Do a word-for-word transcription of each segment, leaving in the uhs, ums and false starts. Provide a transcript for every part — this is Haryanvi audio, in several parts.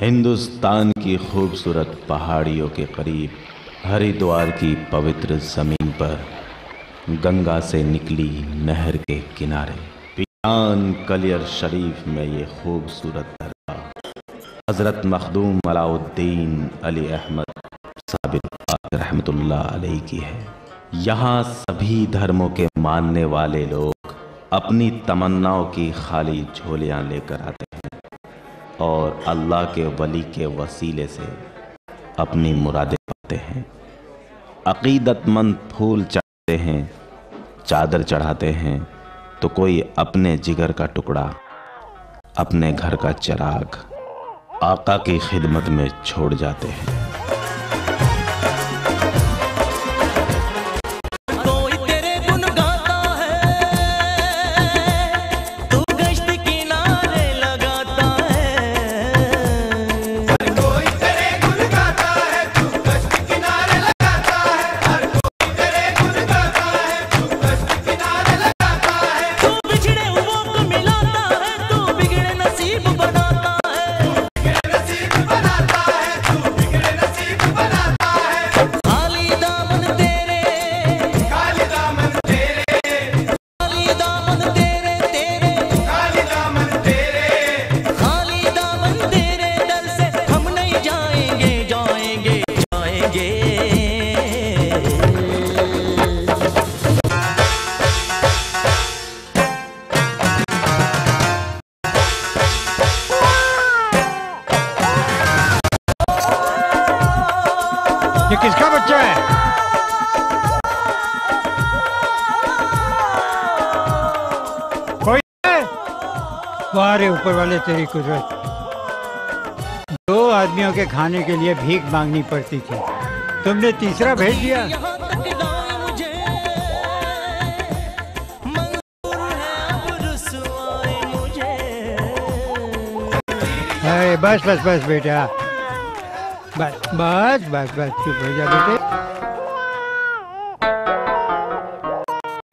हिंदुस्तान की खूबसूरत पहाड़ियों के करीब हरिद्वार की पवित्र जमीन पर गंगा से निकली नहर के किनारे पीरान कलियर शरीफ में ये खूबसूरत दरगाह हजरत मखदूम अलाउद्दीन अली अहमद साबिर पाक रहमतुल्लाह अलैह की है। यहाँ सभी धर्मों के मानने वाले लोग अपनी तमन्नाओं की खाली झोलियां लेकर आते हैं और अल्लाह के वली के वसीले से अपनी मुरादें पाते हैं। अकीदतमंद फूल चढ़ाते हैं, चादर चढ़ाते हैं, तो कोई अपने जिगर का टुकड़ा, अपने घर का चिराग आका की खिदमत में छोड़ जाते हैं। कोई तेरे गुण गाता है, तू गश्त किनारे लगाता है। हर कोई तेरे गुण गाता है, तू गश्त किनारे लगाता है। हर कोई तेरे गुण गाता है, तू गश्त किनारे लगाता है। तू बिछड़े हुओं को मिलाता है, तू बिगड़े नसीब बनाता है। तू बिगड़े नसीब बनाता है, तू बिगड़े नसीब बनाता है। खाली दामन तेरे, खाली दामन तेरे, खाली दामन तेरे, तेरे, खाली दामन तेरे, खाली दामन तेरे दर से हम नहीं जाएंगे, जाएंगे, जाएंगे। ये किसका बच्चा है? कोई है? वाह रे ऊपर वाले, तेरी कुदरत। दो आदमियों के खाने के लिए भीख मांगनी पड़ती थी, तुमने तीसरा भेज दिया। अरे बस, बस, बस बेटा, बस, बस, बस, बस, चुप हो जा बेटे।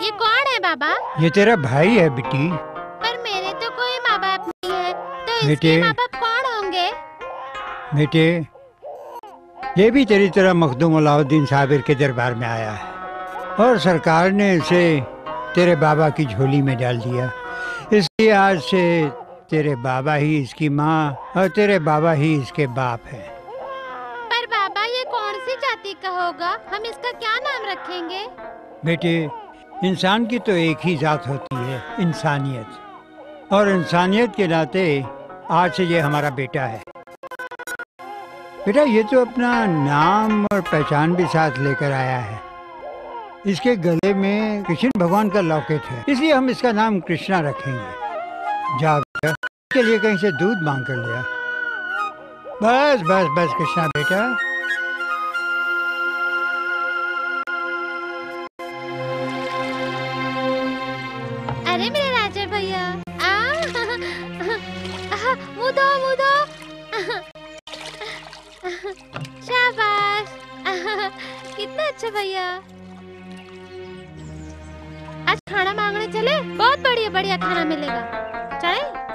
ये कौन है बाबा? ये तेरा भाई है बेटी। पर मेरे तो कोई माँ बाप नहीं है, तो इसके बेटे, माँ बाप कौन होंगे? बेटे, ये भी तेरी तरह मखदूम अलाउद्दीन साबिर के दरबार में आया है और सरकार ने इसे तेरे बाबा की झोली में डाल दिया, इसलिए आज से तेरे बाबा ही इसकी माँ और तेरे बाबा ही इसके बाप है। पर बाबा, ये कौन सी जाति का होगा? हम इसका क्या नाम रखेंगे? बेटे, इंसान की तो एक ही जात होती है, इंसानियत। और इंसानियत के नाते आज से ये हमारा बेटा है। बेटा, ये तो अपना नाम और पहचान भी साथ लेकर आया है। इसके गले में कृष्ण भगवान का लॉकेट है, इसलिए हम इसका नाम कृष्णा रखेंगे। जा बेटा, के लिए कहीं से दूध मांग कर लिया। बस, बस, बस कृष्णा बेटा। अरे मेरे राजा भैया, आ, आ, मुँह धो, मुँह धो। शाबाश। कितना अच्छा भैया। आज खाना मांगने चले, बहुत बढ़िया बढ़िया खाना मिलेगा। चले?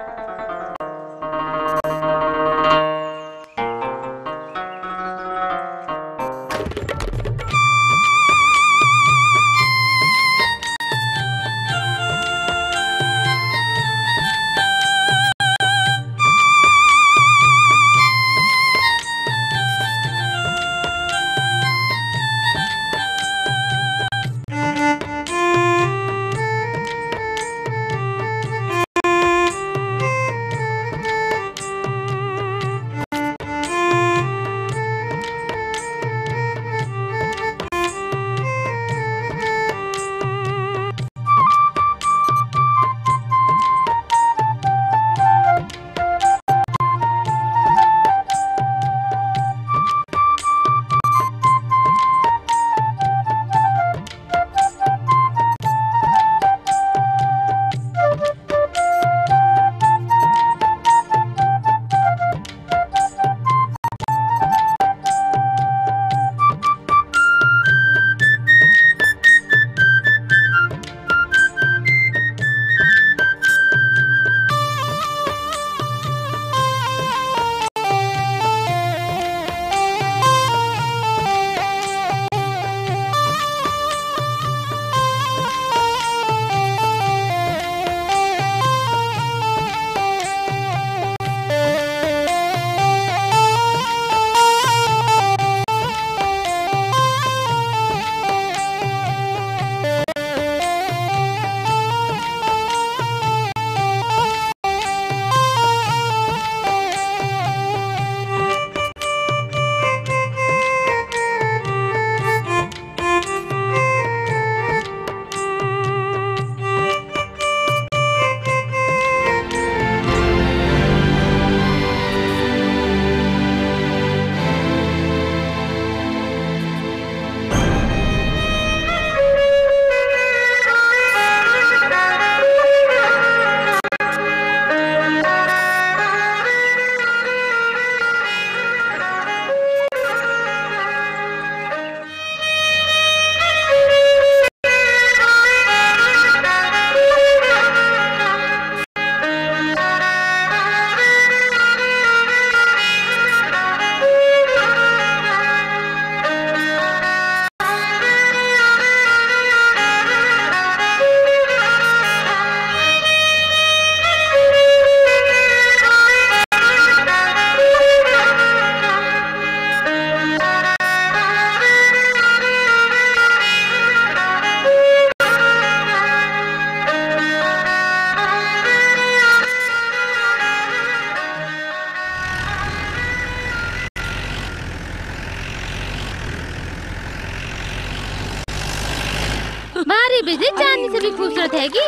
भारी बिजली चांदी से भी खूबसूरत है कि?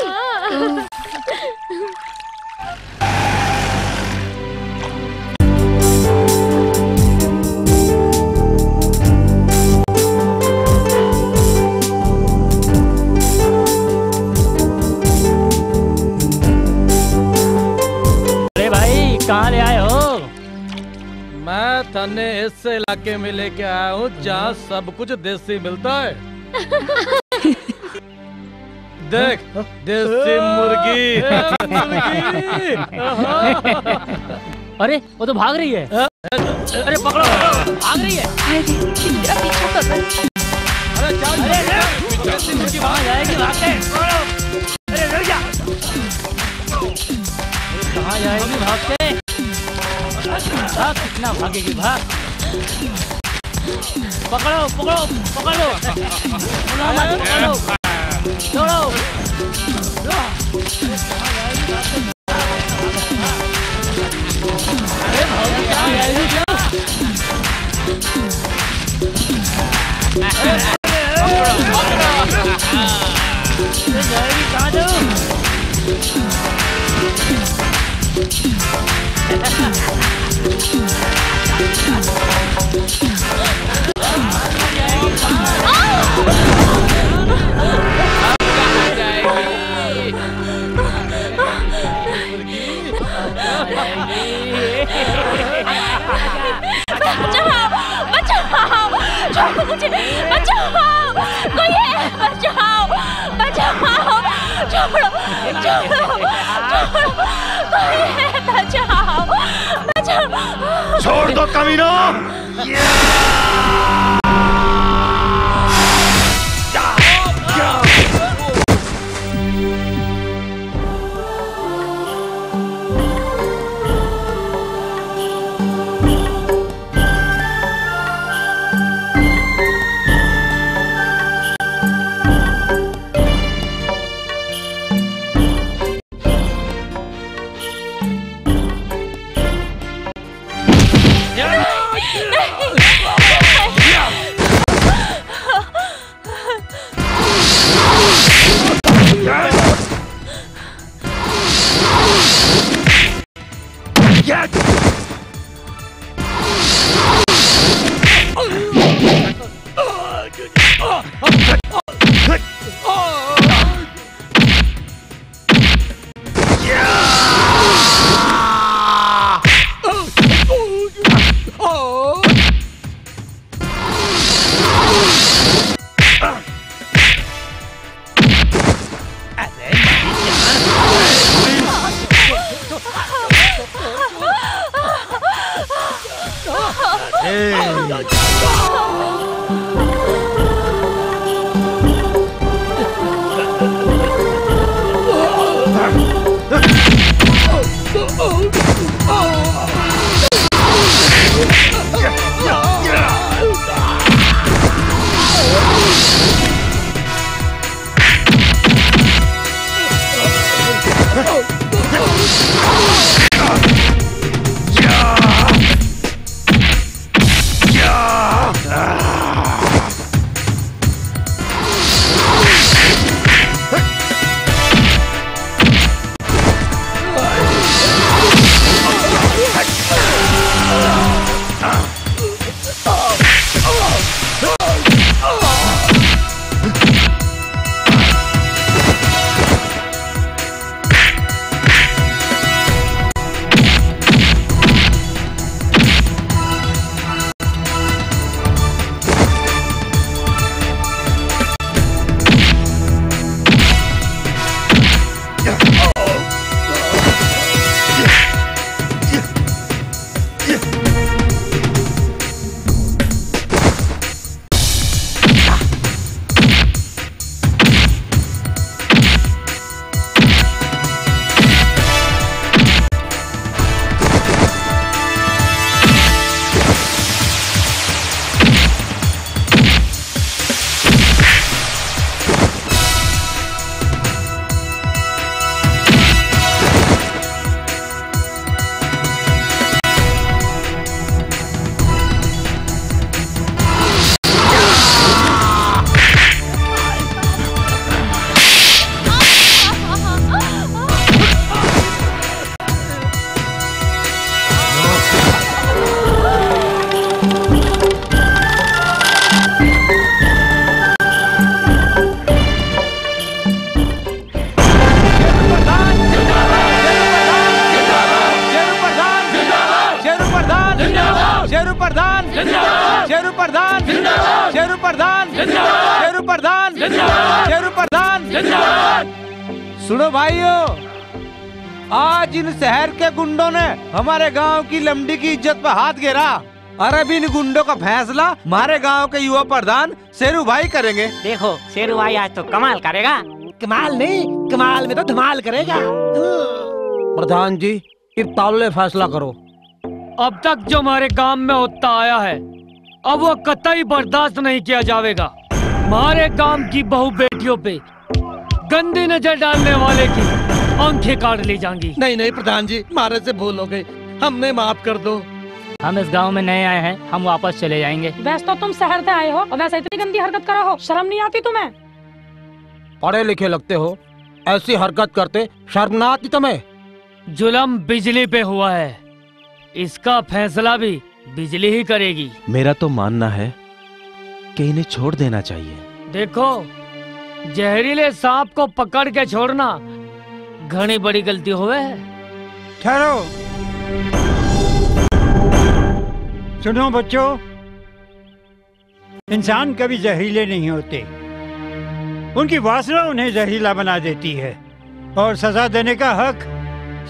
अरे भाई, कहाँ ले आए हो? मैं थाने इस इलाके में लेके आया हूँ, जहाँ सब कुछ देसी मिलता है। देख, देसी मुर्गी। मुर्गी। अरे, वो तो भाग रही है। अरे पकड़ो, पकड़ो, भाग रही है। अरे, तेरा पीछा कर रहा है। अरे, चल, अरे, अरे, अरे, कहाँ जाएगी भाग के? पकड़ो। अरे, डर गया। अरे, कहाँ जाएगी भाग के? भाग, कितना भागेगी, भाग। पकड़ो, पकड़ो, पकड़ो। बुलाओ मत, पकड़ो। दौड़ो। बचाओ, बचाओ, छोड़ो मुझे, बचाओ, कोई है, बचाओ, बचाओ, छोड़ो, छोड़ो, छोड़ो, कोई है, बचाओ, बचाओ। छोड़ दो कमीनो। सुनो भाइयों, आज इन शहर के गुंडों ने हमारे गांव की लमड़ी की इज्जत पर हाथ गेरा। और अब इन गुंडों का फैसला हमारे गांव के युवा प्रधान शेरू भाई करेंगे। देखो, शेरू भाई आज तो कमाल करेगा। कमाल नहीं, कमाल में तो धमाल करेगा। प्रधान जी, इब ताले फैसला करो। अब तक जो हमारे गांव में होता आया है, अब वो कतई बर्दाश्त नहीं किया जावेगा। हमारे गांव की बहू बेटियों पे गंदी नजर डालने वाले की आंखें काट ली जाएंगी। नहीं, नहीं प्रधान जी, हमारे से भूल हो गई, हमें माफ कर दो। हम इस गांव में नए आए हैं, हम वापस चले जाएंगे। वैसे तो तुम शहर से आए हो और वैसे इतनी गंदी हरकत करो हो, शर्म नहीं आती तुम्हें? पढ़े लिखे लगते हो, ऐसी हरकत करते शर्म ना आती तुम्हें? जुल्म बिजली पे हुआ है, इसका फैसला भी बिजली ही करेगी। मेरा तो मानना है कि इन्हें छोड़ देना चाहिए। देखो, जहरीले सांप को पकड़ के छोड़ना घणी बड़ी गलती होवे। ठहरो, सुनो बच्चों, इंसान कभी जहरीले नहीं होते, उनकी वासना उन्हें जहरीला बना देती है, और सजा देने का हक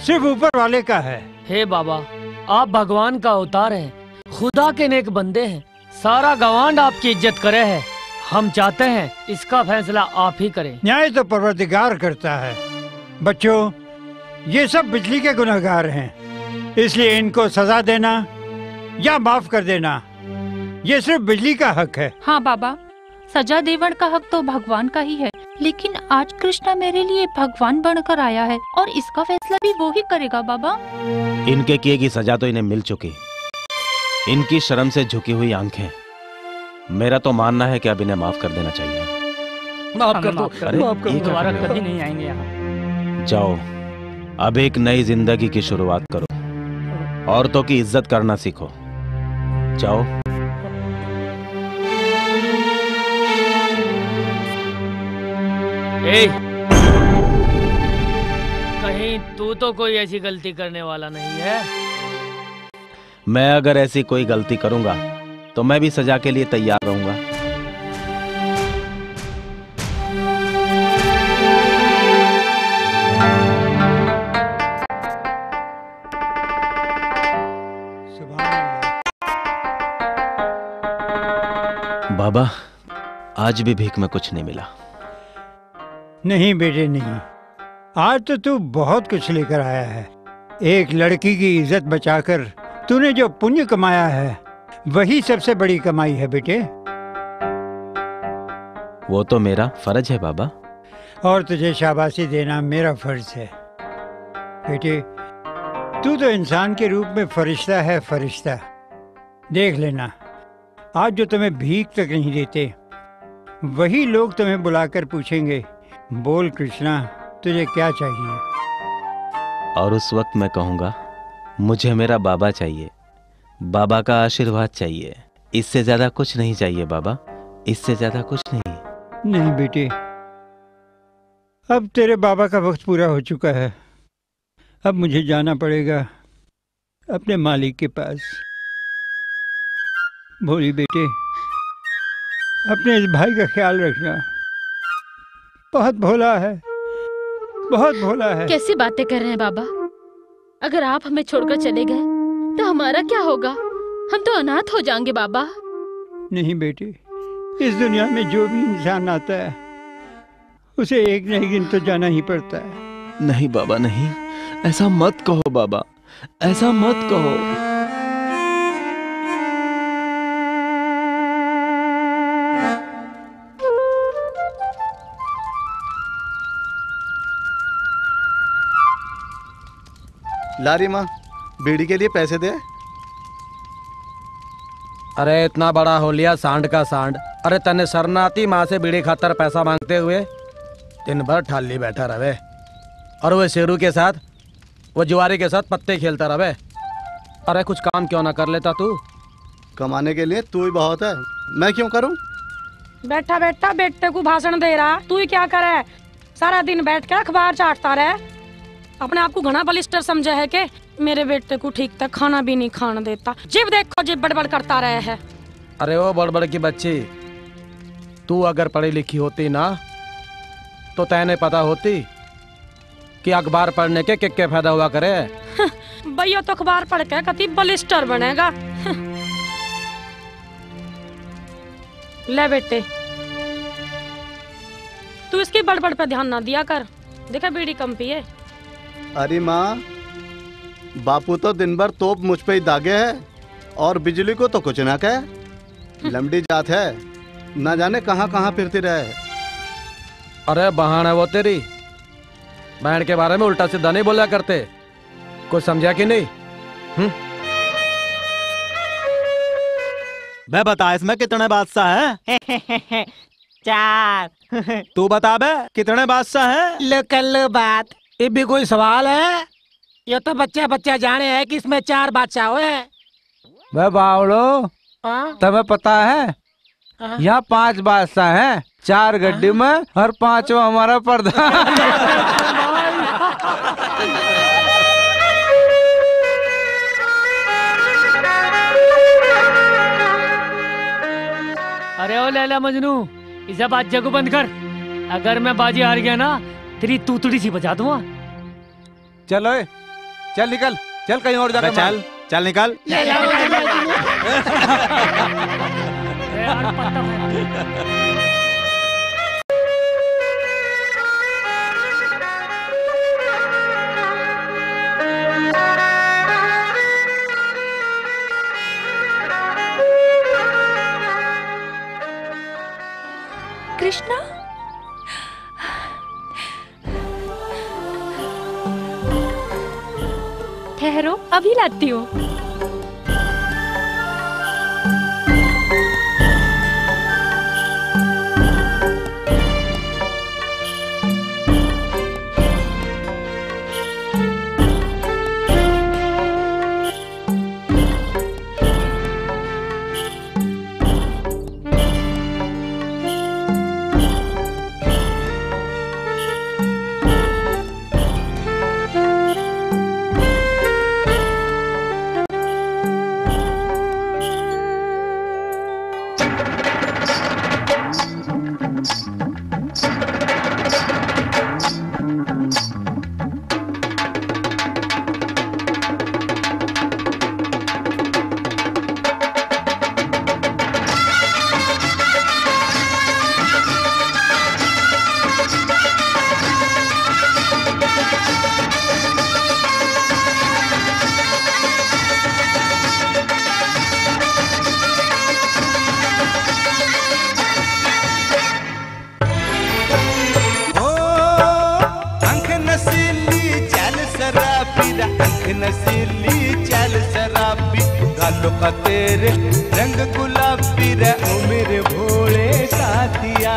सिर्फ ऊपर वाले का है। हे बाबा, आप भगवान का अवतार हैं, खुदा के नेक बंदे हैं, सारा गवांड आपकी इज्जत करे है। हम चाहते हैं इसका फैसला आप ही करें। न्याय तो परवरदिगार करता है। बच्चों, ये सब बिजली के गुनहगार हैं, इसलिए इनको सजा देना या माफ कर देना, ये सिर्फ बिजली का हक है। हाँ बाबा, सजा देवण का हक तो भगवान का ही है, लेकिन आज कृष्णा मेरे लिए भगवान बनकर आया है और इसका फैसला भी वो ही करेगा बाबा। इनके किए की सजा तो इन्हें मिल चुकी, इनकी शर्म से झुकी हुई आंखें। मेरा तो मानना है कि अब इन्हें माफ कर देना चाहिए। माफ कर दो, माफ कर दो। अरे, माफ कर दो। दोबारा कभी नहीं आएंगे यहाँ। जाओ, अब एक नई जिंदगी की शुरुआत करो, औरतों की इज्जत करना सीखो। जाओ। ए, कहीं तू तो कोई ऐसी गलती करने वाला नहीं है? मैं अगर ऐसी कोई गलती करूंगा, तो मैं भी सजा के लिए तैयार रहूंगा। बाबा, आज भी भीख में कुछ नहीं मिला। नहीं बेटे, नहीं। आज तो तू बहुत कुछ लेकर आया है। एक लड़की की इज्जत बचाकर तूने जो पुण्य कमाया है, वही सबसे बड़ी कमाई है बेटे। वो तो मेरा फर्ज है बाबा। और तुझे शाबाशी देना मेरा फर्ज है। बेटे, तू तो इंसान के रूप में फरिश्ता है, फरिश्ता। देख लेना, आज जो तुम्हें भीख तक नहीं देते, वही लोग तुम्हें बुलाकर पूछेंगे, "बोल कृष्णा, तुझे क्या चाहिए?" और उस वक्त मैं कहूँगा, "मुझे मेरा बाबा चाहिए, बाबा का आशीर्वाद चाहिए, इससे ज्यादा कुछ नहीं चाहिए बाबा, इससे ज्यादा कुछ नहीं।" नहीं बेटे, अब तेरे बाबा का वक्त पूरा हो चुका है। अब मुझे जाना पड़ेगा अपने मालिक के पास। भोली बेटे, अपने इस भाई का ख्याल रखना। बहुत भोला है, बहुत भोला है। कैसी बातें कर रहे हैं बाबा? अगर आप हमें छोड़कर चले गए तो हमारा क्या होगा? हम तो अनाथ हो जाएंगे बाबा। नहीं बेटे, इस दुनिया में जो भी इंसान आता है, उसे एक न एक दिन तो जाना ही पड़ता है। नहीं बाबा, नहीं, ऐसा मत कहो बाबा, ऐसा मत कहो। लारी माँ, बीड़ी के लिए पैसे दे। अरे इतना बड़ा हो लिया सांड का सांड। अरे तन्ने शर्म ना आती माँ से बीड़ी खातर पैसा मांगते हुए? दिन भर ठाली बैठा रहे और वो शेरू के साथ, वो जुआरी के साथ पत्ते खेलता रहे। अरे कुछ काम क्यों ना कर लेता तू? कमाने के लिए तू ही बहुत है, मैं क्यों करूं? बैठा बैठा बेटे को भाषण दे रहा, तू ही क्या करे? सारा दिन बैठ के अखबार चाटता रहे। अपने आप को घना बलिस्टर समझे है के? मेरे बेटे को ठीक तक खाना भी नहीं खान देता, जिब देखो जिब बड़बड़ करता रहे है। अरे ओ बड़बड़ की बच्ची, तू अगर पढ़ी लिखी होती ना तो तैने पता होती कि अखबार पढ़ने के के, के फायदा हुआ करे। भैया तो अखबार पढ़ के कति बलिस्टर बनेगा। ले बेटे, तू इसकी बड़बड़ पे ध्यान ना दिया कर। देखे, बीड़ी कम पिए। अरे माँ, बापू तो दिन भर तोप मुझ पे ही दागे है और बिजली को तो कुछ ना कहे। लमड़ी जात है, ना जाने कहाँ कहाँ फिरती रहे। अरे बहन है वो तेरी, बहन के बारे में उल्टा सीधा नहीं बोला करते। कुछ समझा कि नहीं? हम्म? बे बता, इसमें कितने बादशाह हैं? चार। तू बता बे, कितने बादशाह हैं? लो कर लो बात, ये भी कोई सवाल है? ये तो बच्चा बच्चा जाने है कि इसमें चार बादशाह है। बे बावड़ो, हाँ? तुम्हें पता है, हाँ? यहाँ पांच बादशाह हैं, चार गड्डी में और पांचवा हमारा प्रधान। अरे ओ लैला मजनू, इसे बाजे को बंद कर। अगर मैं बाजी हार गया ना, तेरी तूतड़ी सी बजा दूंगा। चल ओए, चल निकल, चल कहीं और जाकर अबे मार। चल, चल निकल। कृष्णा, ठहरो, अभी लाती हूँ। ओ, आंख नशीली चाल शराबी रे, आंख नशीली चाल शराबी, गालों का तेरे रंग गुलाबी रे, ओ मेरे भोले साथिया।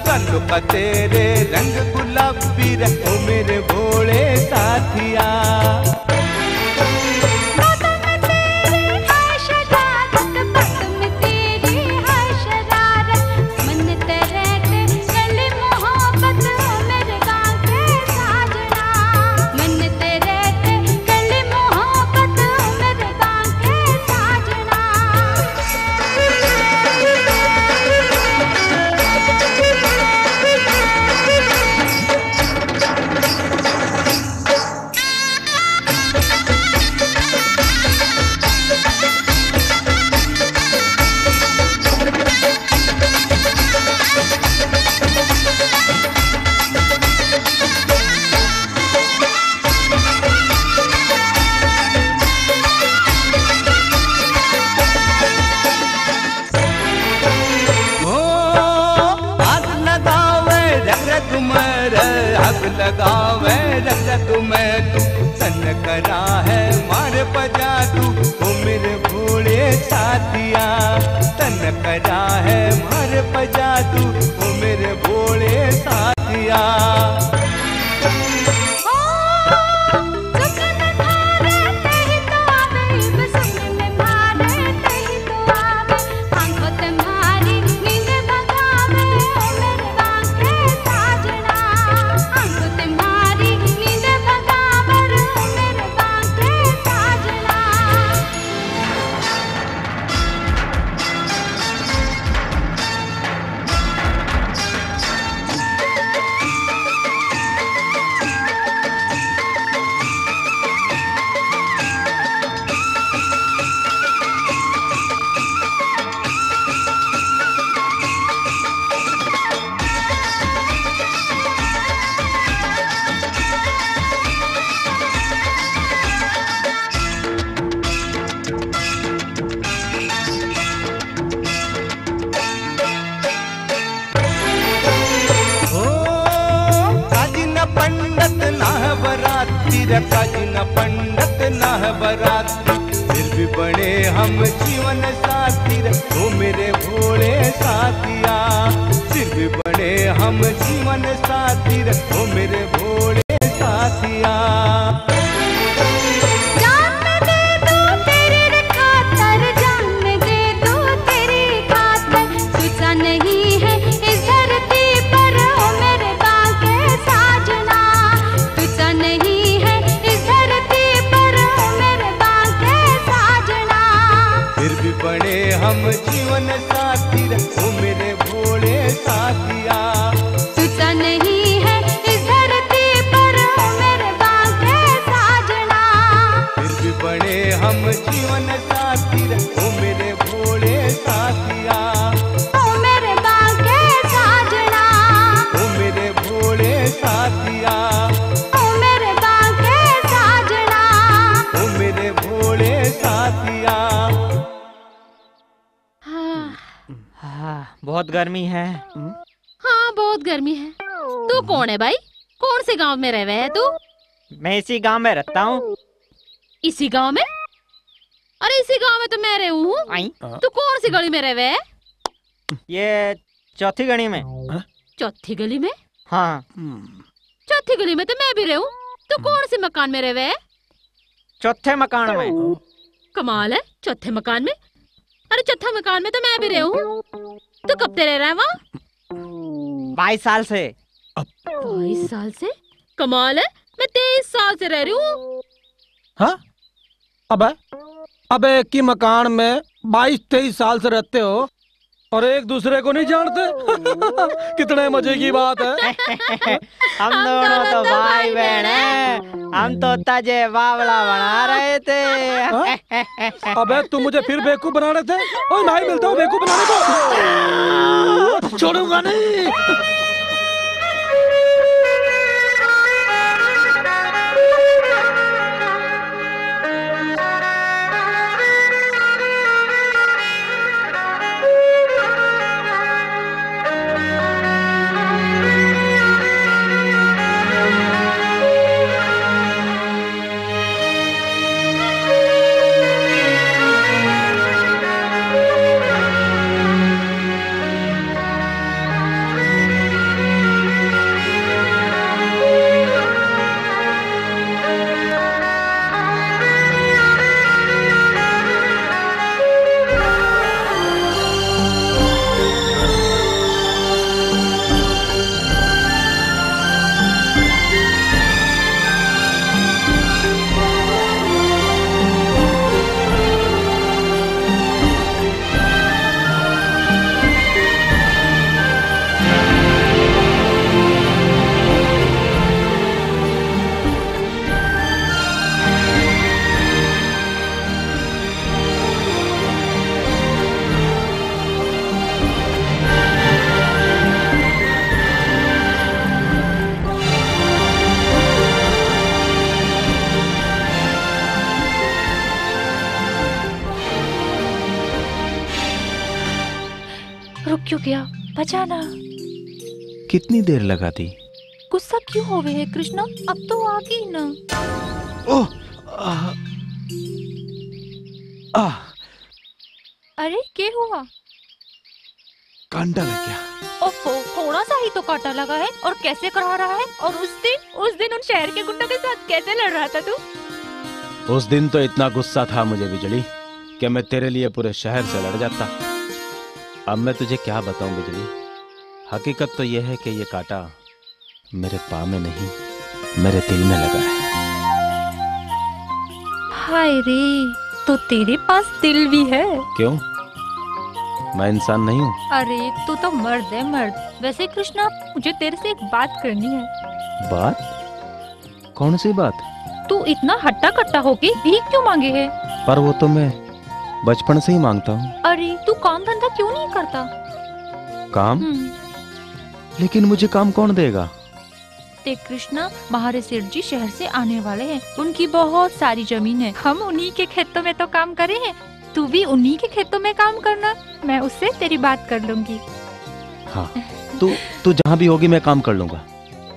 गालों का तेरे रंग गुलाबी रे, ओ मेरे भोले साथिया। ओ, आग लगावे रग रग में रे, आग लगावे रग रग में तू, तन करा है मार पजा तू, ओ मेरे भोले साथिया। तन करा है मार पजा तू, ओ मेरे भोले साथिया। हम जीवन साथी रे, ओ मेरे भोले साथिया। फिर भी बने हम जीवन साथी रे, ओ मेरे भोले साथिया। जान मैं दे दूं तेरे खातर, जान मैं दे दूं तेरे खातर। तू सा नहीं है इस धरती पर, ओ मेरे बांके साजना। तू सा नहीं है इस धरती पर, ओ मेरे बांके साजना। फिर भी बने हम जीवन साथी रे, ओ मेरे भोले साथिया। तू सा नहीं है इस धरती पर, ओ मेरे बांके साजना। फिर भी बने हम जीवन साथी रे, ओ मेरे भोले साथिया। ओ मेरे बांके साजना। ओ मेरे भोले साथिया। ओ मेरे बांके साजना। ओ मेरे भोले साथिया। हाँ। हाँ, बहुत गर्मी है। हाँ, बहुत गर्मी है। तू कौन है भाई? कौन से गांव में रहवे है तू? मैं इसी गांव में रहता हूँ। इसी गांव में? अरे, इसी गांव में तो मैं रहूं हूँ। आई। तू कौन सी गली में रहवे है? ये चौथी गली में। हाँ? चौथी गली में? हाँ। हम्म। चौथी गली में तो मैं भी रहूं। तू कौन से मकान में रहवे है? चौथे मकान में। कमाल है, चौथे मकान में। अरे, चौथा मकान में तो मैं भी रहूं। तू कब से रह रहा है वहाँ? बाईस साल से। बाईस साल से? कमाल है, मैं तेईस साल से रह रही हूँ। हाँ? अबे, अबे, एक ही मकान में बाईस तेईस साल से रहते हो और एक दूसरे को नहीं जानते? कितने मजे की बात है। हम दोनों तो भाई बहन हैं। हम तो ताजे बावला बना रहे थे। हाँ? अबे, तू मुझे फिर बेवकूफ बना रहे थे। ओए, मैं ही मिलता हूँ बेवकूफ बनाने को। छोड़ूंगा नहीं। रुक क्यों गया? बचा ना। कितनी देर लगा दी? गुस्सा क्यों होवे है कृष्णा? अब तो आ गई ना। ओह, आह, आह। अरे, के हुआ? कांटा लग गया। ओफो, थोड़ा सा ही तो कांटा लगा है और कैसे करा रहा है? और उस दिन, उस दिन उन शहर के गुंडों के साथ कैसे लड़ रहा था तू? उस दिन तो इतना गुस्सा था मुझे बिजली कि मैं तेरे लिए पूरे शहर से लड़ जाता। अब मैं तुझे क्या बताऊं बिजली, हकीकत तो यह है कि ये कांटा मेरे पाँव में नहीं, मेरे दिल में लगा है। हाय रे, तो तेरे पास दिल भी है? क्यों, मैं इंसान नहीं हूँ? अरे, तू तो मर्द है, मर्द। वैसे कृष्णा, मुझे तेरे से एक बात करनी है। बात? कौन सी बात? तू इतना हट्टा कट्टा होके भीख क्यों मांगे है? पर वो तो मैं बचपन से ही मांगता हूँ। अरे, तू काम धंधा क्यों नहीं करता? काम? हम्म। लेकिन मुझे काम कौन देगा? देख कृष्णा, हमारे सेठ जी शहर से आने वाले हैं, उनकी बहुत सारी जमीन है, हम उन्हीं के खेतों में तो काम करें हैं, तू भी उन्हीं के खेतों में काम करना, मैं उससे तेरी बात कर लूंगी। हाँ, तू, तू जहाँ भी होगी मैं काम कर लूंगा।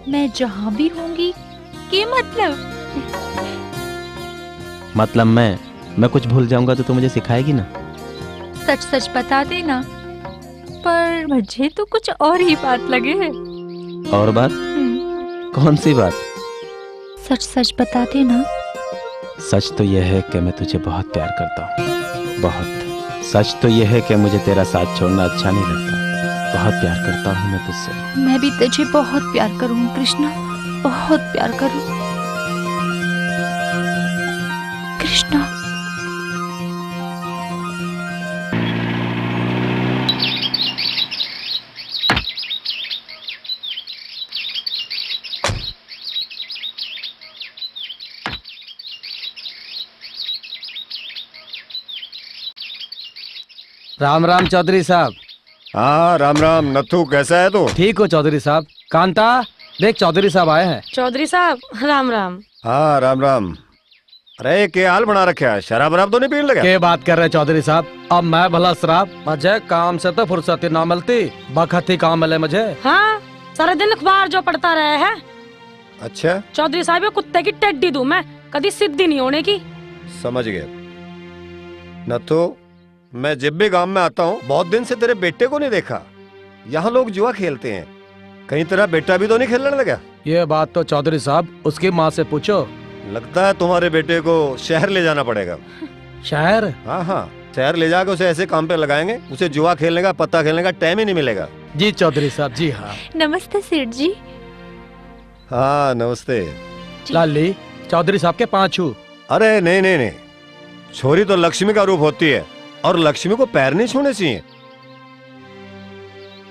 मैं जहाँ भी होंगी? के मतलब? मतलब मैं मैं कुछ भूल जाऊंगा तो तू मुझे सिखाएगी ना? सच सच बता देना, पर मुझे तो कुछ और ही बात लगे है। और बात? हम्म। कौन सी बात? सच सच बता देना। सच तो यह है कि मैं तुझे बहुत प्यार करता हूँ, बहुत। सच तो यह है कि मुझे तेरा साथ छोड़ना अच्छा नहीं लगता। बहुत प्यार करता हूँ मैं तुझसे। मैं भी तुझे बहुत प्यार करूँ कृष्णा, बहुत प्यार करूँ कृष्णा। राम राम चौधरी साहब। हाँ, राम राम नथु, कैसा है तू? ठीक हो चौधरी साहब। कांता, देख चौधरी साहब आए हैं। चौधरी साहब, राम राम। हाँ, राम राम। अरे, के हाल बना रखा है? शराब वराब तो नहीं पीने लगा? के बात कर रहे चौधरी साहब, अब मैं भला शराब? मुझे काम से तो फुर्सत ही ना मिलती, बखत ही काम मिले मुझे। हाँ, सारा दिन अखबार जो पढ़ता रहे है। अच्छा। चौधरी साहब, ये कुत्ते की टेड्डी दूं मैं, कदी सीधी नहीं होने की। समझ गया। नथु, मैं जब भी गांव में आता हूँ, बहुत दिन से तेरे बेटे को नहीं देखा। यहाँ लोग जुआ खेलते हैं, कहीं तेरा बेटा भी तो नहीं खेलने लगा? ये बात तो चौधरी साहब, उसकी माँ से पूछो। लगता है तुम्हारे बेटे को शहर ले जाना पड़ेगा। शहर? हाँ, हाँ, शहर ले जाके उसे ऐसे काम पे लगाएंगे, उसे जुआ खेलने का, पत्ता खेलने का टाइम ही नहीं मिलेगा। जी चौधरी साहब, जी हाँ। नमस्ते सेठ जी। हाँ, नमस्ते। जी। लाली, चौधरी साहब के पाँव छू। अरे नहीं, नहीं, नहीं, छोरी तो लक्ष्मी का रूप होती है और लक्ष्मी को पैर नहीं छूने चाहिए।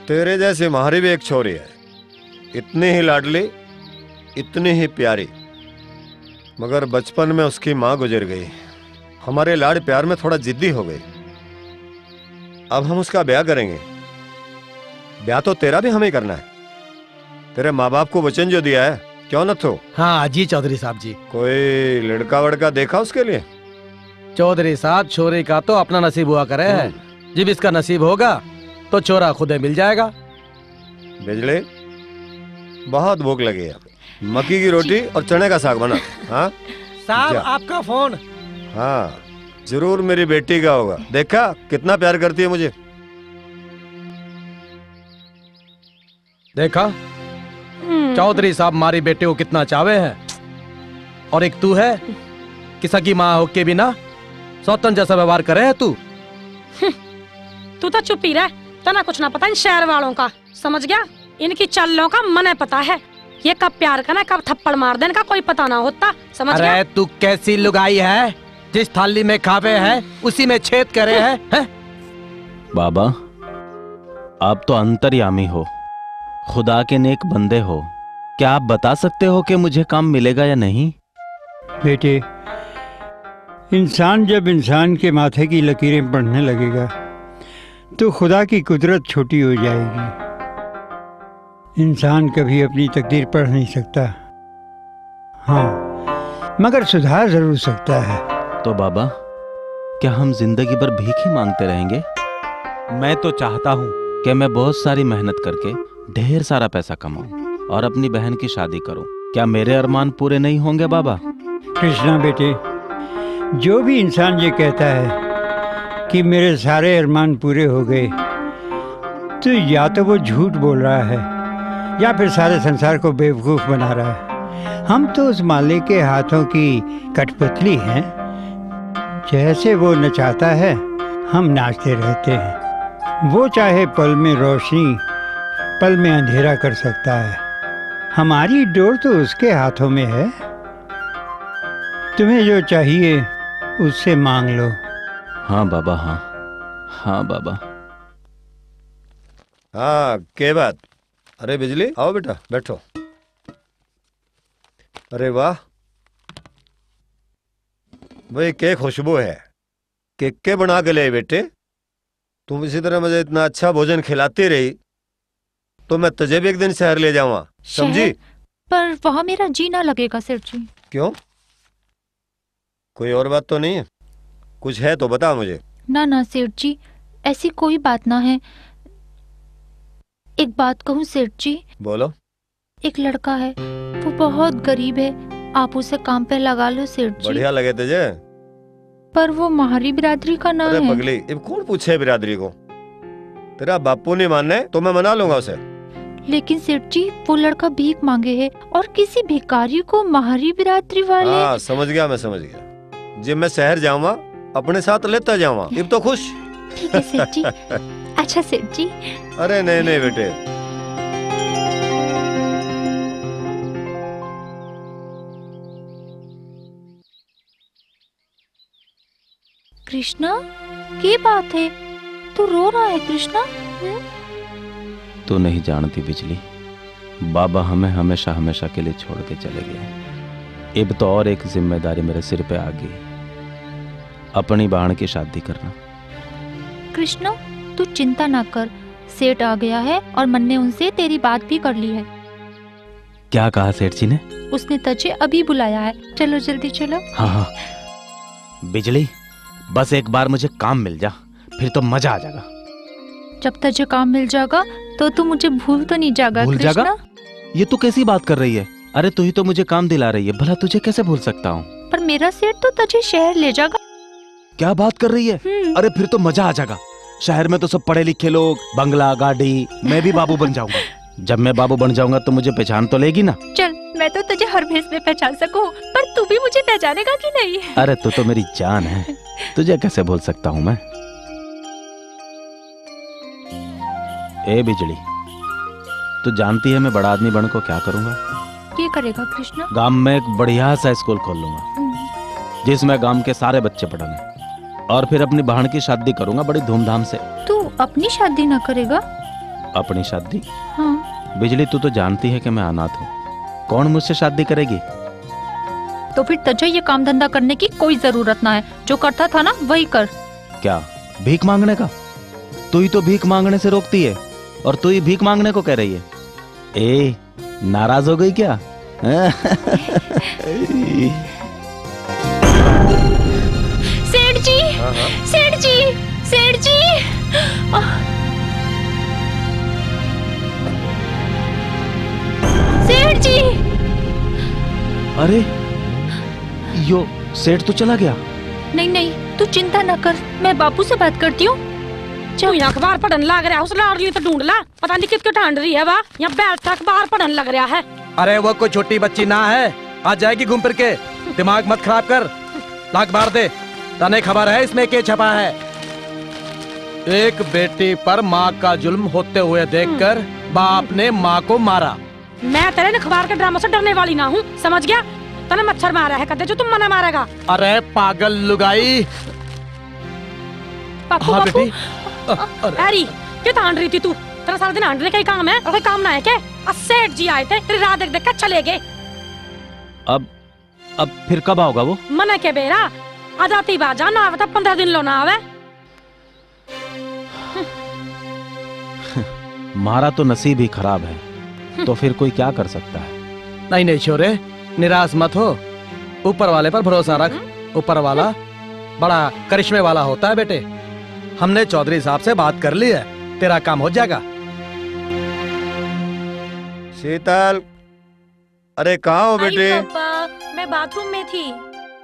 तेरे जैसी हमारी भी एक छोरी है, इतनी ही लाडली, इतनी ही प्यारी, मगर बचपन में उसकी माँ गुजर गई। हमारे लाड़ प्यार में थोड़ा जिद्दी हो गई। अब हम उसका ब्याह करेंगे। ब्याह तो तेरा भी हमें ही करना है। तेरे माँ बाप को वचन जो दिया है, क्यों नथु? हाँ जी चौधरी साहब जी। कोई लड़का वड़का देखा उसके लिए? चौधरी साहब, छोरी का तो अपना नसीब हुआ करे है। हम्म। जब इसका नसीब होगा तो छोरा खुदे मिल जाएगा। बिजली, बहुत भूख लगी है। मक्की की रोटी और चने का साग बना। हाँ? साहब, जा। आपका फोन। हाँ, जरूर मेरी बेटी का होगा। देखा, कितना प्यार करती है मुझे। देखा, हम्म। चौधरी साहब हमारी बेटी को कितना चाहवे है, और एक तू है कि सगी माँ होके भी ना सौतन जैसा व्यवहार करे है तू। तू तो चुप ही रह, तना कुछ ना पता इन शहर वालों का। समझ गया? इनकी चालों का मने पता है। ये कब प्यार करना, कब थप्पड़ मार देने का कोई पता ना होता। समझ गया? अरे तू कैसी लुगाई है, जिस थाली में खावे है, उसी में छेद करे है, हैं? बाबा, आप तो अंतर्यामी हो, खुदा के नेक बंदे हो। क्या आप बता सकते हो कि मुझे काम मिलेगा या नहीं? बेटे, इंसान जब इंसान के माथे की लकीरें पढ़ने लगेगा, तो खुदा की कुदरत छोटी हो जाएगी। इंसान कभी अपनी तकदीर पढ़ नहीं सकता। हाँ, मगर सुधार जरूर सकता है। तो बाबा, क्या हम जिंदगी भर भीख ही मांगते रहेंगे? मैं तो चाहता हूँ कि मैं बहुत सारी मेहनत करके ढेर सारा पैसा कमाऊं और अपनी बहन की शादी करूं। क्या मेरे अरमान पूरे नहीं होंगे बाबा? कृष्णा बेटे, जो भी इंसान ये कहता है कि मेरे सारे अरमान पूरे हो गए, तो या तो वो झूठ बोल रहा है या फिर सारे संसार को बेवकूफ बना रहा है। हम तो उस मालिक के हाथों की कठपुतली हैं। जैसे वो नचाता है, हम नाचते रहते हैं। वो चाहे पल में रोशनी, पल में अंधेरा कर सकता है। हमारी डोर तो उसके हाथों में है। तुम्हें जो चाहिए, उससे मांग लो। हाँ बाबा, हाँ। हाँ बाबा। हाँ, के बात? अरे बिजली, आओ बेटा, बैठो। अरे वाह, भाई, के खुशबू है। के के बना के ले बेटे? तुम इसी तरह मुझे इतना अच्छा भोजन खिलाती रही, तो मैं तुझे भी एक दिन शहर ले जाऊंगा, समझी? शहर? पर वहाँ मेरा जी ना लगेगा, सेठ जी। क्यों? कोई और बात तो नहीं है? कुछ है तो बता मुझे। ना, ना, सेठ जी, ऐसी कोई बात ना है। एक बात कहूँ, सेठ जी? बोलो। एक लड़का है, वो बहुत गरीब है, आप उसे काम पे लगा लो, सेठ जी। बढ़िया लगे तुझे? पर वो म्हारी बिरादरी का ना अरे है। पगली, इब कौन पूछे बिरादरी को? तेरा बापू नहीं माने तो मैं मना लूंगा उसे। लेकिन सेठ जी, वो लड़का भीख मांगे है और किसी भिखारी को म्हारी बिरादरी वाले हाँ, समझ गया, मैं समझ गया। जब मैं शहर जाऊंगा, अपने साथ लेता जाऊंगा। इब तो खुश। ठीक है सेठ जी। अच्छा सेठ जी। अरे नहीं, नहीं बेटे। कृष्णा, के बात है? तू रो रहा है कृष्णा? हम्म? तू नहीं जानती बिजली, बाबा हमें हमेशा हमेशा के लिए छोड़ के चले गए। इब तो और एक जिम्मेदारी मेरे सिर पे आ गई, अपनी बहन की शादी करना। कृष्णा, तू चिंता ना कर, सेठ आ गया है और मन ने उनसे तेरी बात भी कर ली है। क्या कहा सेठ जी ने? उसने तझे अभी बुलाया है, चलो जल्दी चलो। हाँ हाँ। बिजली, बस एक बार मुझे काम मिल जा, फिर तो मजा आ जाएगा। जब तझे काम मिल जाएगा तो तू मुझे भूल तो नहीं जाएगा भूल जाएगा? कृष्णा? ये तू कैसी बात कर रही है? अरे तू ही तो मुझे काम दिला रही है, भला तुझे कैसे भूल सकता हूँ? पर मेरा सेठ तो तझे शहर ले जाएगा। क्या बात कर रही है? हम्म। अरे फिर तो मजा आ जाएगा। शहर में तो सब पढ़े लिखे लोग, बंगला, गाड़ी, मैं भी बाबू बन जाऊंगा। जब मैं बाबू बन जाऊंगा तो मुझे पहचान तो लेगी ना? चल, मैं तो तुझे हर भेस में पहचान सकूं, पर तू भी मुझे पहचानेगा कि नहीं? अरे तू तो मेरी जान है, तुझे कैसे भूल सकता हूँ मैं? ए बिजली, तू जानती है मैं बड़ा आदमी बन को क्या करूंगा? के करेगा कृष्णा? गांव में एक बढ़िया सा स्कूल खोल लूंगा, हम्म। जिसमें गांव के सारे बच्चे पढ़ेंगे, और फिर अपनी बहन की शादी करूंगा बड़ी धूमधाम से। तू अपनी शादी ना करेगा? अपनी शादी? हाँ। बिजली, तू तो जानती है कि मैं अनाथ हूँ, कौन मुझसे शादी करेगी? तो फिर तुझे ये काम धंधा करने की कोई जरूरत ना है, जो करता था ना वही कर। क्या भीख मांगने का? तू ही तो भीख मांगने से रोकती है और तू ही भीख मांगने को कह रही है। ए, नाराज हो गई क्या? सेठ जी, हाँ, हाँ। सेठ जी, सेठ जी, आह, सेठ जी। अरे, यो सेठ तो चला गया। नहीं, नहीं, तू चिंता ना कर, मैं बापू से बात करती हूँ। तू यहाँ अखबार पढ़न लाग रहा, उस लाड़ली तो ढूंढ ला। पता नहीं कित क्यों ढांड रही है वा, यहाँ बैठ कर अखबार पढ़न लग रहा है। अरे वो कोई छोटी बच्ची ना है, आ जाएगी घूम फिर के। दिमाग मत खराब कर। ला अखबार दे, तने खबर है इसमें के छपा है? एक बेटी पर माँ का जुल्म होते हुए देखकर बाप ने माँ को मारा। मैं तेरे इन अखबार के ड्रामों से डरने वाली ना हूँ, समझ गया? तने मच्छर मारा है कदे जो तू मना मारेगा। अरे पागल लुगाई। पापू, हाँ, पापू। बेटी। अ, अरे। हैरी, के तान रही थी तू? तेरा सारा दिन हांडने का ही काम है और कोई काम ना है के? आ सेठ जी आए थे, तेरी राह देख देख के चले गए। अब, अब फिर कब आओगा वो? मने के बेरा, आ जाती बाजा ना आवे तो पंद्रह दिन लो ना आवे। मारा तो नसीब ही खराब है, तो फिर कोई क्या कर सकता है? नहीं, नहीं छोरे, निराश मत हो, ऊपर वाले पर भरोसा रख। हम्म। ऊपर वाला बड़ा करिश्मे वाला होता है बेटे। हमने चौधरी साहब से बात कर ली है, तेरा काम हो जाएगा। शीतल, अरे कहाँ हो आई बेटे? पापा, मैं बाथरूम में थी।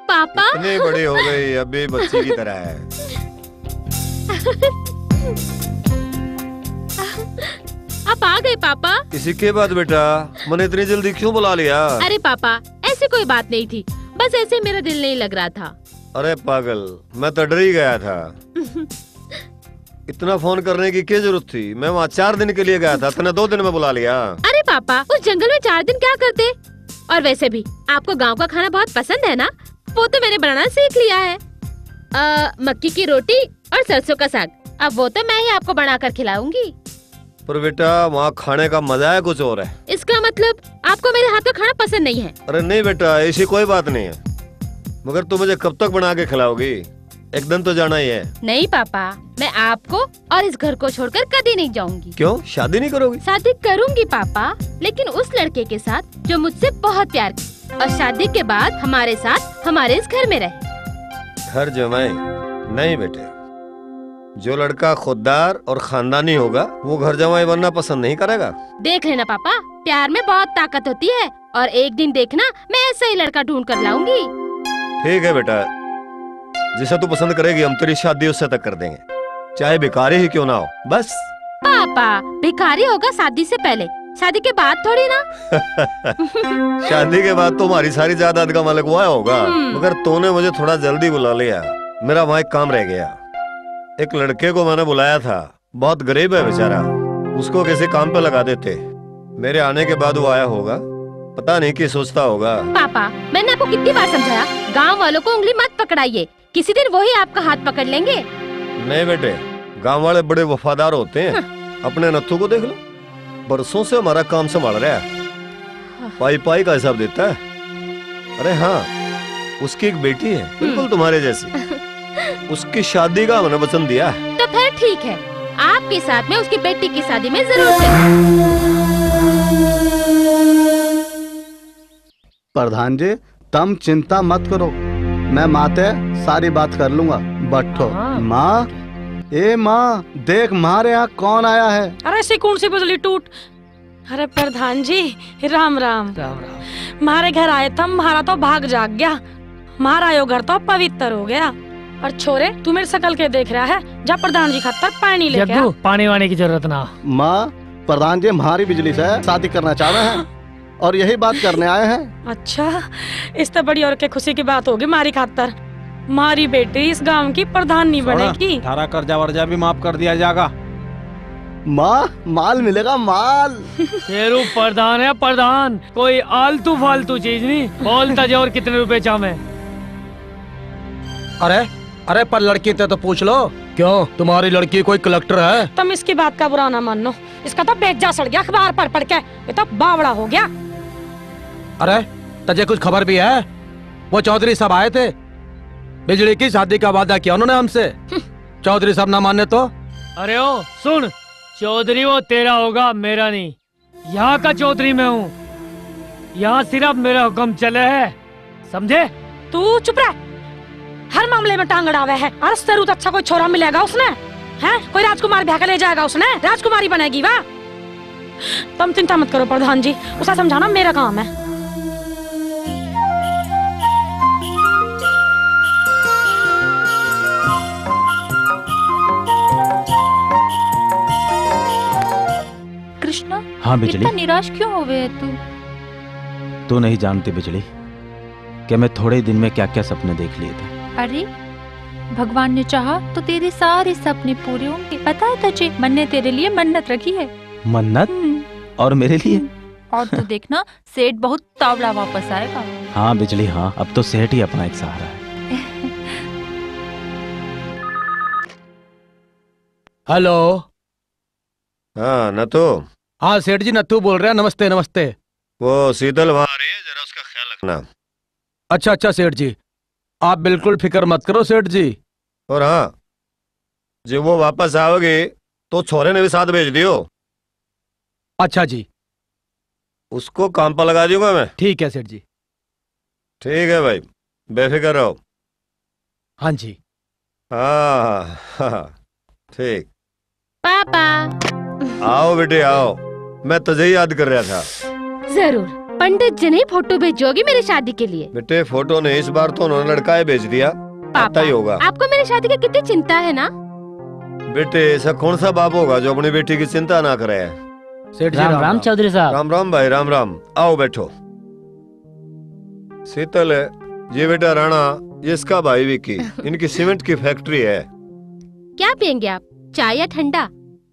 पापा? इतनी बड़ी हो गई, अभी बच्ची की तरह है। आप आ गए पापा? इसी के बाद बेटा, मैंने इतनी जल्दी क्यों बुला लिया? अरे पापा, ऐसी कोई बात नहीं थी, बस ऐसे मेरा दिल नहीं लग रहा था। अरे पागल, मैं तो डर ही गया था। इतना फोन करने की क्या जरूरत थी? मैं वहाँ चार दिन के लिए गया था, तने दो दिन में बुला लिया। अरे पापा, उस जंगल में चार दिन क्या करते? और वैसे भी आपको गांव का खाना बहुत पसंद है ना, वो तो मैंने बनाना सीख लिया है। अ, मक्की की रोटी और सरसों का साग, अब वो तो मैं ही आपको बनाकर खिलाऊंगी। पर बेटा, वहाँ खाने का मजा है कुछ और है। इसका मतलब आपको मेरे हाथ का खाना पसंद नहीं है? अरे नहीं बेटा, ऐसी कोई बात नहीं है, मगर तुम मुझे कब तक बना के खिलाओगी? एक दिन तो जाना ही है। नहीं पापा, मैं आपको और इस घर को छोड़कर कभी नहीं जाऊंगी। क्यों, शादी नहीं करोगी? शादी करूंगी पापा, लेकिन उस लड़के के साथ जो मुझसे बहुत प्यार करे, और शादी के बाद हमारे साथ हमारे इस घर में रहे। घर जमाई? नहीं बेटे, जो लड़का खुददार और खानदानी होगा, वो घर जमाई बनना पसंद नहीं करेगा। देख लेना पापा, प्यार में बहुत ताकत होती है, और एक दिन देखना, मैं ऐसा ही लड़का ढूंढ कर लाऊंगी। ठीक है बेटा। जिसे तू पसंद करेगी, हम तेरी शादी उससे तक कर देंगे, चाहे भिखारी ही क्यों ना हो। बस। पापा, भिखारी होगा शादी से पहले, शादी के बाद थोड़ी ना। शादी के बाद तो हमारी सारी जायदाद का मालिक वह होगा। हम्म। मगर तूने मुझे थोड़ा जल्दी बुला लिया, मेरा वहाँ एक काम रह गया। एक लड़के को मैंने बुलाया था, बहुत गरीब है बेचारा, उसको किसी काम पे लगा देते। मेरे आने के बाद वो आया होगा, पता नहीं क्या सोचता होगा। पापा, मैंने आपको कितनी बार समझाया, गांव वालों को उंगली मत पकड़ाइए, किसी दिन वही आपका हाथ पकड़ लेंगे। नहीं बेटे, गांव वाले बड़े वफादार होते हैं। हाँ। अपने नथु को देख लो, बरसों से हमारा काम संभाल रहा है, पाई पाई का हिसाब देता है। अरे हाँ, उसकी एक बेटी है, बिल्कुल हम्म। तुम्हारे जैसी। उसकी शादी का हमने वचन दिया है। तो फिर ठीक है, आपके साथ में उसकी बेटी की शादी में जरूर चलूंगा। प्रधान जी, तम चिंता मत करो, मैं माँ ते सारी बात कर लूंगा। बैठो। हाँ। माँ, ए माँ, देख म्हारे यहाँ कौन आया है। अरे, ऐसी कौन सी बिजली टूट? अरे प्रधान जी, राम राम। राम राम। म्हारे घर आए था, म्हारा तो भाग जाग गया। म्हारा यो घर तो पवित्र हो गया। और छोरे, तू मेरी शकल के देख रहा है? जा प्रधान जी खातर पानी लेके आ। जग्गू, पानी वाने की जरूरत ना। माँ, प्रधान जी म्हारी बिजली से शादी करना चाहते हैं और यही बात करने आए हैं। अच्छा, इस तो बड़ी और के खुशी की बात होगी म्हारी खातर। म्हारी बेटी इस गांव की प्रधान नहीं बनेगी। थारा कर्जा वर्जा भी माफ कर दिया जाएगा। माँ, माल मिलेगा, माल। शेरू प्रधान है, प्रधान। कोई आलतू फालतू चीज नहीं। बोलता जा, और कितने रुपए चाहे? अरे, अरे, पर लड़की ते तो पूछ लो। क्यों, तुम्हारी लड़की कोई कलेक्टर है? तुम इसकी बात का बुरा ना मानो, इसका तो बेजा सड़ गया अखबार पढ़ पढ़ के, ये तो बावड़ा हो गया। अरे, तुझे कुछ खबर भी है? वो चौधरी साहब आए थे, बिजली की शादी का वादा किया उन्होंने हमसे। हम्म। चौधरी साहब ना माने तो? अरे ओ सुन, चौधरी वो तेरा होगा, मेरा नहीं। यहाँ का चौधरी मैं हूँ, यहाँ सिर्फ मेरा हुक्म चले है, समझे? तू चुप रह, हर मामले में टांग अड़ावे है। अरे तेरू तो अच्छा कोई छोरा मिलेगा उसने, हैं? कोई राजकुमार ब्याह के ले जाएगा उसने, राजकुमारी बनेगी वह। तुम चिंता मत करो प्रधान जी, उसे समझाना मेरा काम है। कृष्णा, हाँ बिजली। इतना निराश क्यों हो गया तू? तू नहीं जानती बिजली कि मैं थोड़े दिन में क्या-क्या सपने देख लिए थे। अरे, भगवान ने चाहा तो तेरे सारे सपने पूरे होंगे। पता है तुझे, मन ने तेरे लिए मन्नत रखी है। मन्नत? हम्म। और मेरे लिए? हम्म। और तू देखना, सेठ बहुत तावड़ा वापस आएगा। हाँ बिजली, हाँ, अब तो सेठ ही अपना एक सहारा है। हेलो। हाँ नथु। हाँ सेठ जी, नथु बोल रहा। नमस्ते, नमस्ते। वो शीतल वहां आ रही है, जरा उसका ख्याल रखना। अच्छा अच्छा सेठ जी, आप बिल्कुल फिक्र मत करो सेठ जी। और हाँ, जब वो वापस आओगी तो छोरे ने भी साथ भेज दियो। अच्छा जी। उसको काम पर लगा दूंगा मैं। ठीक है सेठ जी। ठीक है भाई, बेफिक्र रहो। हाँ जी। हाँ, हाँ, हाँ, ठीक। पापा। आओ बेटे, आओ। मैं तुझे ही याद कर रहा था। जरूर। पंडित जी ने फोटो भेजी होगी मेरी शादी के लिए। बेटे, फोटो नहीं, इस बार तो उन्होंने लड़का ही भेज दिया। पापा, आता ही होगा। आपको मेरी शादी की कितनी चिंता है ना? बेटे, ऐसा कौन सा बाप होगा जो अपनी बेटी की चिंता ना करे? सेठ जी, राम राम राम। चौधरी साहब। राम राम भाई, राम राम। आओ बैठो। शीतल, ये बेटा राणा, ये इसका भाई विक्की। इनकी सीमेंट की फैक्ट्री है। क्या पियेंगे आप, चाय या ठंडा?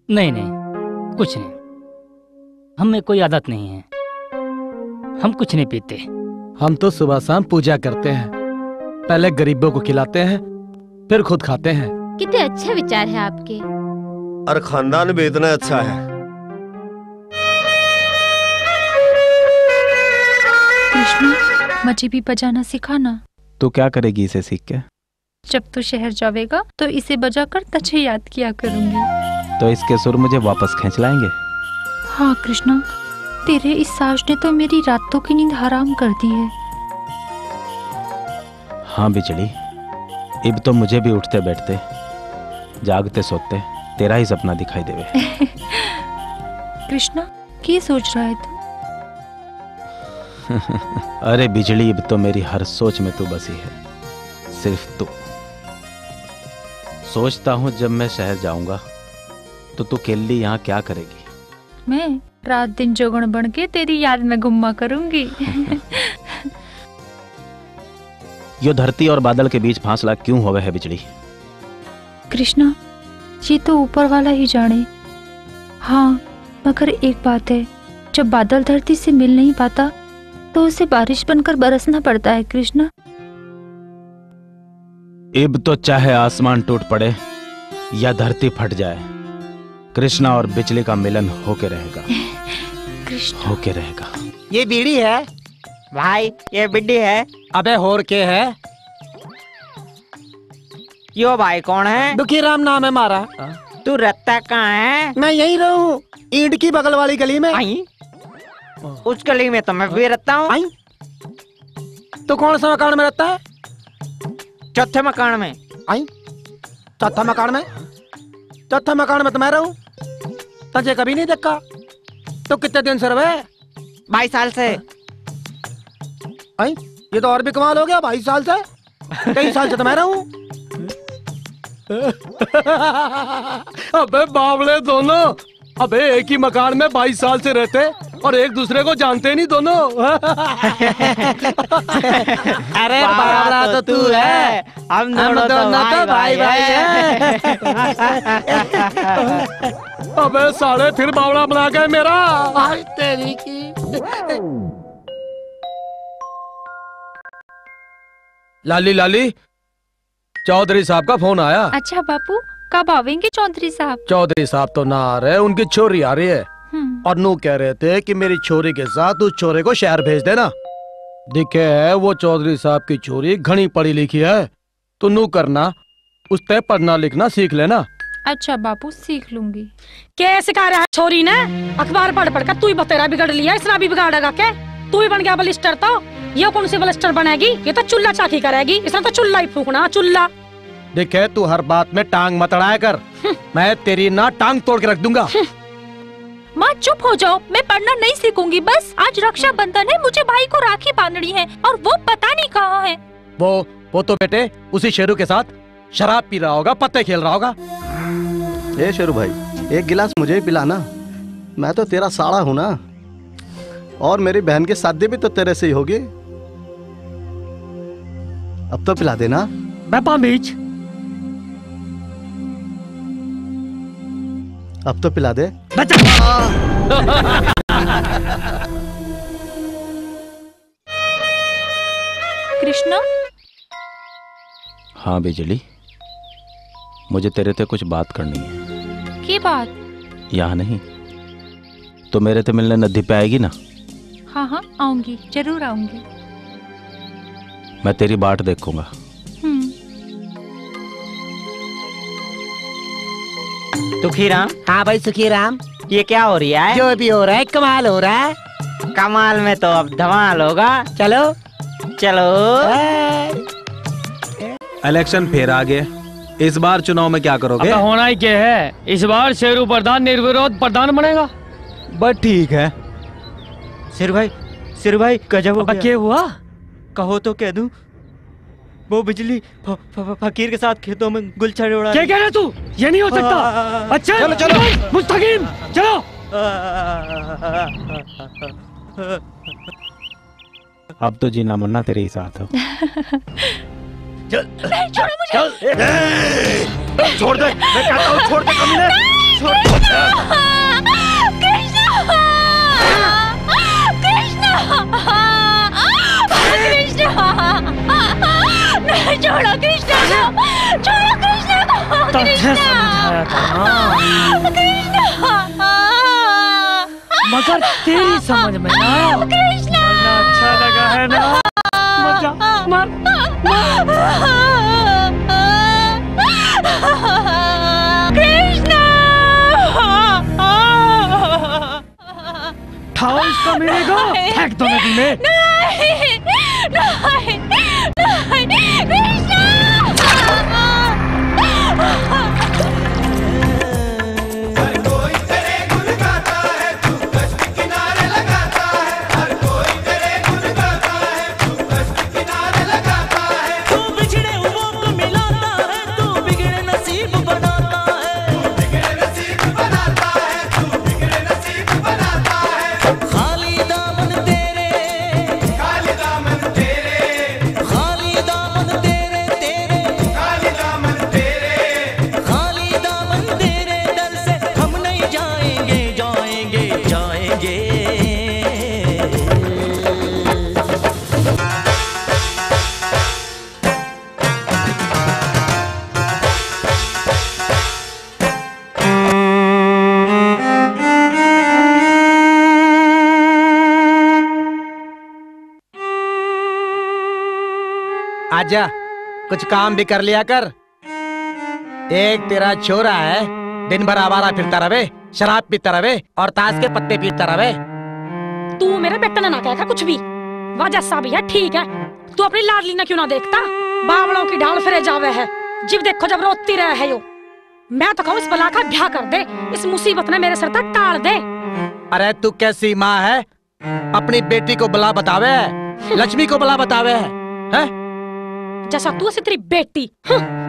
नहीं नहीं, कुछ नहीं, हमें कोई आदत नहीं है, हम कुछ नहीं पीते। हम तो सुबह शाम पूजा करते हैं, पहले गरीबों को खिलाते हैं, फिर खुद खाते हैं। कितने अच्छे विचार हैं आपके। और खानदान भी इतना अच्छा है। कृष्णा, मुझे भी बजाना सिखाना। तू क्या करेगी इसे सीख के? जब तू शहर जावेगा तो इसे बजाकर तुझे याद किया करूंगी। तो इसके सुर मुझे वापस खींच लाएंगे। हाँ कृष्णा, तेरे इस साज ने तो मेरी रातों की नींद हराम कर दी है। हाँ बिजली, इब तो मुझे भी उठते बैठते, जागते सोते तेरा ही सपना दिखाई देवे। कृष्णा, क्या सोच रहा है तू? अरे बिजली, इब तो मेरी हर सोच में तू बसी है, सिर्फ तू। सोचता हूँ, जब मैं शहर जाऊंगा तो तू अकेली यहाँ क्या करेगी? मैं रात दिन जोगण बन के तेरी याद में घूमा करूंगी। यो धरती और बादल के बीच फासला क्यों होवे है बिजली? कृष्णा, ये तो ऊपर वाला ही जाने। हाँ, मगर एक बात है, जब बादल धरती से मिल नहीं पाता तो उसे बारिश बनकर बरसना पड़ता है कृष्णा। इब तो चाहे आसमान टूट पड़े या धरती फट जाए, कृष्णा और बिजली का मिलन होके रहेगा। कृष्णा। होके रहेगा। ये बीड़ी है भाई, ये बीड़ी है। अबे होर के है? यो भाई कौन है? दुखी राम नाम है मारा। तू रहता कहाँ है? मैं यहीं रहूं, ईंट की बगल वाली गली में। आई? उस गली में तो मैं भी रहता हूँ। आई? तो कौन सा मकान में रहता है? चौथे मकान में। आई? चौथा मकान में? चौथा मकान में तो मैं रहूं। तुझे कभी नहीं देखा। तो कितने दिन से रहे? बाईस साल से। आई? ये तो और भी कमाल हो गया, बाईस साल से। तेईस साल से तो मैं रहूं। अबे बावले दोनों, अबे एक ही मकान में बाईस साल से रहते और एक दूसरे को जानते नहीं दोनों। अरे बावला तो तू है, हम दोनों तो भाई भाई हैं। अबे साले फिर बावला बना गए मेरा। आज तेरी की। लाली, लाली, चौधरी साहब का फोन आया। अच्छा बापू, कब आवेंगे चौधरी साहब? चौधरी साहब तो ना आ रहे, उनकी छोरी आ रही है। हम्म। और नू कह रहे थे कि मेरी छोरी के साथ उस छोरे को शहर भेज देना। दिखे है वो चौधरी साहब की छोरी घणी पढ़ी लिखी है, तो नू करना, उसते पढ़ना लिखना सीख लेना। अच्छा बापू, सीख लूंगी। के सिखा रहा है छोरी ने? अखबार पढ़ पढ़ के तू ही बतेरा बिगड़ लिया, इसना भी बिगाड़ेगा के? तू ही बन गया बलिस्टर तो। ये कौन सी बलिस्टर बनेगी? ये तो चूल्हा चाकी करेगी, इसने तो चूल्हा ही फूकना, चूल्हा। देखे, तू हर बात में टांग मत अड़ाया कर, मैं तेरी ना टांग तोड़ के रख दूंगा। माँ चुप हो जाओ, मैं पढ़ना नहीं सीखूंगी। बस आज रक्षाबंधन है, मुझे भाई को राखी बांधनी है और वो पता नहीं कहाँ है। वो, वो तो बेटे उसी शेरू के साथ शराब पी रहा होगा, पत्ते खेल रहा होगा। ए शेरू भाई, एक गिलास मुझे ही पिला ना, मैं तो तेरा साला हूं ना, और मेरी बहन की शादी भी तो तेरे से ही होगी। अब तो पिला देना। बेपा बीच। अब तो पिला दे। बचा। कृष्णा। हाँ बिजली, मुझे तेरे ते कुछ बात करनी है। की बात? यहाँ नहीं तो मेरे ते मिलने नदी पे आएगी ना? हाँ हाँ, आऊंगी, जरूर आऊंगी। मैं तेरी बाट देखूंगा। हम्म। सुखीराम। हाँ भाई सुखीराम। ये क्या हो रही है? जो भी हो रहा है, कमाल हो रहा है। कमाल में तो अब धमाल होगा। चलो। चलो। इलेक्शन फिर आ गए। इस बार चुनाव में क्या करोगे? अबे होना ही क्या है, इस बार शेरू प्रधान निर्विरोध प्रधान बनेगा। बस ठीक है। शेरू भाई, शेरू भाई, गजब हो गया। क्या हुआ? कहो तो कह दूं, वो बिजली फ-, फ-, फ-, फकीर के साथ खेतों में गुलछड़े उड़ा क्या रही। कह रहा तू? ये नहीं हो सकता। अच्छा, चलो, चलो। मुस्तकीम, चलो। अब तो जीना मरना तेरे ही साथ हो। चल, नहीं, छोड़ो मुझे। चल। ए, ए, छोड़ दे, मैं कहता हूँ, छोड़ दे, कमीने। नहीं, छोड़। कृष्णा! कृष्णा! कृष्णा! नहीं, छोड़ो कृष्णा को। छोड़ो कृष्णा को। तुझे कृष्णा! समझाया था ना। कृष्णा! मगर तेरी समझ में ना आया। कृष्णा! मरना अच्छा लगा है ना? मर जा, मर, मर। कृष्णा! ठाओ इसका मेरे को, फेंक दो नदी में। नहीं, नहीं, नहीं, कृष्णा! हर कोई तेरे गुण गाता है, तू कष्ट किनारे लगाता है, हर कोई तेरे गुण गाता है, तू कष्ट किनारे लगाता है। तू बिछड़े हुओं को मिलाता है, तू बिगड़े नसीब आजा, कुछ काम भी कर लिया कर। एक तेरा छोरा है, दिन भर आवारा फिरता रहे, शराब पीता रहे और ताश के पत्ते पीता रहे। तू मेरे बेटे ने ना कह कर कुछ भी, वह जैसा भी है ठीक है। तू अपनी लाडली ने क्यों ना देखता, बावलों की ढाल फिरे जावे है, जब देखो जब रोती रहे है यो। मैं तो कहूँ इस बला का ब्याह कर दे, इस मुसीबत ने मेरे सर तक टाल दे। अरे तू कैसी माँ है, अपनी बेटी को बला बतावे है, लक्ष्मी को बला बतावे है, हैं? जैसा तू, ऐसी तेरी बेटी। हं।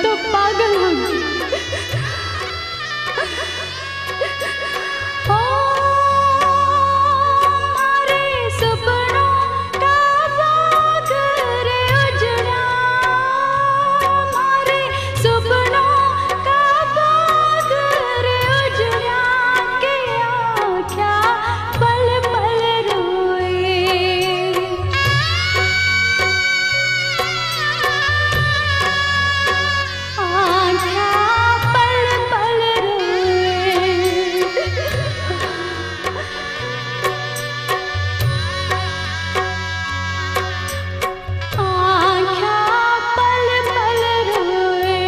तो पागल हो गई। ओ, मारे सपनों का बाग रे उजड़ा, मारे सपनों का बाग रे उजड़ा के आख्या पल पल रोए। आख्या पल पल रोए। आख्या पल पल रोए।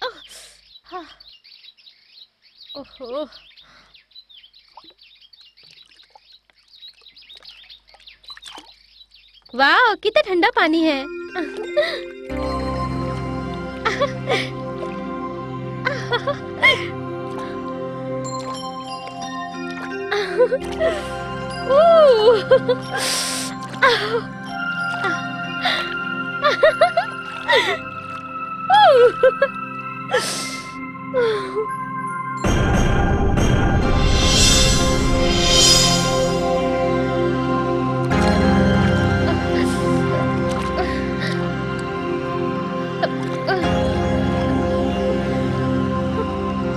आह, हाँ। ओहो। वाह, कितना ठंडा पानी है।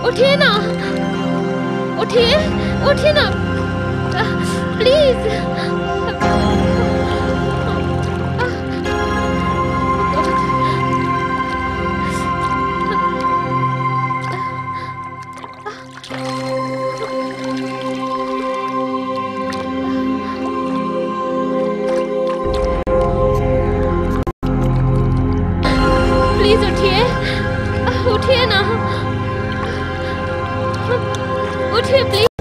उठिए ना, उठिए, उठिए ना, प्लीज। प्लीज उठिए, उठिए ना, उठिए प्लीज।